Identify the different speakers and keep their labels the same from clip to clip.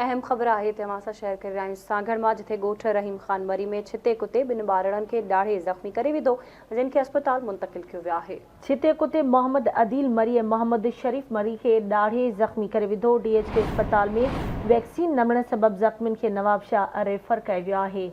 Speaker 1: اهم خبر آهي ته اوهان سان شيئر ڪري رهيا آهيون سانگهڙ مان جٿي ڳوٺ رحيم خان مري ۾ ڇتي ڪتي ٻن ٻارڙن کي ڏاڙهي زخمي ڪري وڌو جن کي اسپتال منتقل ڪيو ويو آهي.
Speaker 2: ڇتي ڪتي محمد عديل مري ۽ محمد شريف مري کي ڏاڙهي زخمي ڪري وڌو، ڊي ايڇ ڪيو اسپتال ۾ ويڪسين نه ملڻ سبب زخمين کي نوابشاهه ريفر ڪيو ويو آهي.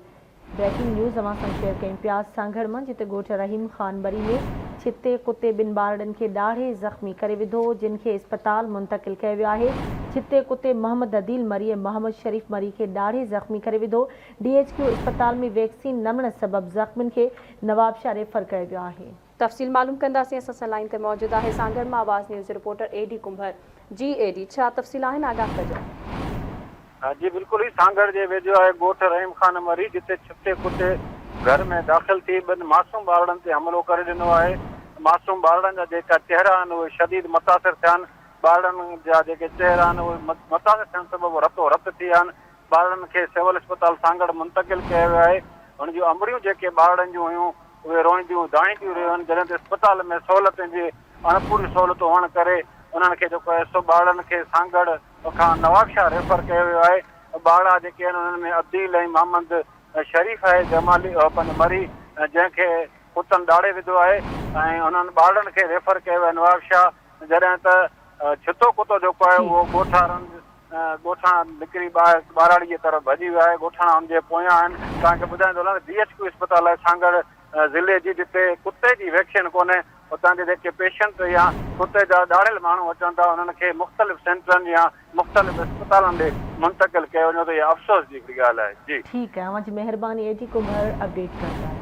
Speaker 2: بريڪنگ نيوز اوهان سان شيئر ڪيون پيا سانگهڙ مان جتي ڳوٺ رحيم خان ٻري ۾ ڇتي ڪتي ٻن ٻارڙن کي ڏاڙهي زخمي ڪري وڌو جن کي اسپتال منتقل ڪيو ويو آهي ڇتي ڪتي محمد عديل مري ۽ محمد شريف مري کي ڏاڙهي زخمي ڪري وڌو ڊي ايڇ ڪيو اسپتال ۾ ويڪسين نه ملڻ سبب زخمين کي نوابشاهه ريفر ڪيو ويو آهي.
Speaker 1: تفصيل معلوم ڪنداسين اسان سان لائين تي موجود آهي سانگهڙ مان آواز نيوز جو رپورٽر اي ڊي ڪنڀر جي اي ڊي ڇا تفصيل آهن آگاهه ڪجو.
Speaker 3: جي بلڪل هي سانگهڙ جي ويجهو آهي ڳوٺ رحيم خان مري جتي ڇتي ڪتي گهر ۾ داخل ٿي ٻن معصوم ٻارڙن تي حملو ڪري ڏنو آهي معصوم ٻارڙن جا جيڪا چهرا آهن اهي شديد متاثر ٿيا آهن ٻارڙن جا جيڪي چهرا آهن اهي متاثر ٿيڻ سبب رتو رت ٿي ويا آهن ٻارڙن کي سول اسپتال سانگهڙ منتقل ڪيو ويو آهي هن جون امڙيون جيڪي ٻارڙن جون هيون اهي روئينديون دانهينديون رهيون آهن جڏهن ته اسپتال ۾ سهولتن جي اڻپوري سهولتون هئڻ ڪري انهن کي جيڪو آهي سو ٻارڙن کي سانگهڙ کان نوابشاهه ريفر ڪيو ويو آهي ٻارڙا جيڪي آهن انهن ۾ عديل ۽ محمد شريف آهي جمالي پنهنجو مري جنهن کي ڪتن ڏاڙهي وڌو آهي ۽ انهن ٻارڙن کي ريفر ڪيو ويو آهي نوابشاهه جڏهن ته ڇتو ڪتو جيڪو آهي اهو ڳوٺارن ڳوٺان نڪري ٻاهر ٻهراڙي جي طرف ڀڄي ويو آهي، ڳوٺاڻا ان جي پويان آهن، توهان کي ٻڌائيندو هلان ته ڊي ايڇ ڪيو اسپتال آهي سانگهڙ ضلعي جي جتي ڪتي جي ويڪسين ڪونهي، اتان جي جيڪي پيشنٽ يا ڪتي جا ڏاڙهيل ماڻهو اچن ٿا انهن کي مختلف سينٽرن يا مختلف اسپتالن ڏي منتقل ڪيو وڃي ٿو اها افسوس جي هڪڙي ڳالهه آهي جي.
Speaker 2: ٺيڪ آهي اوهان جي مهرباني اي ڊي ڪنڀر اپڊيٽ ڪرڻ لاء.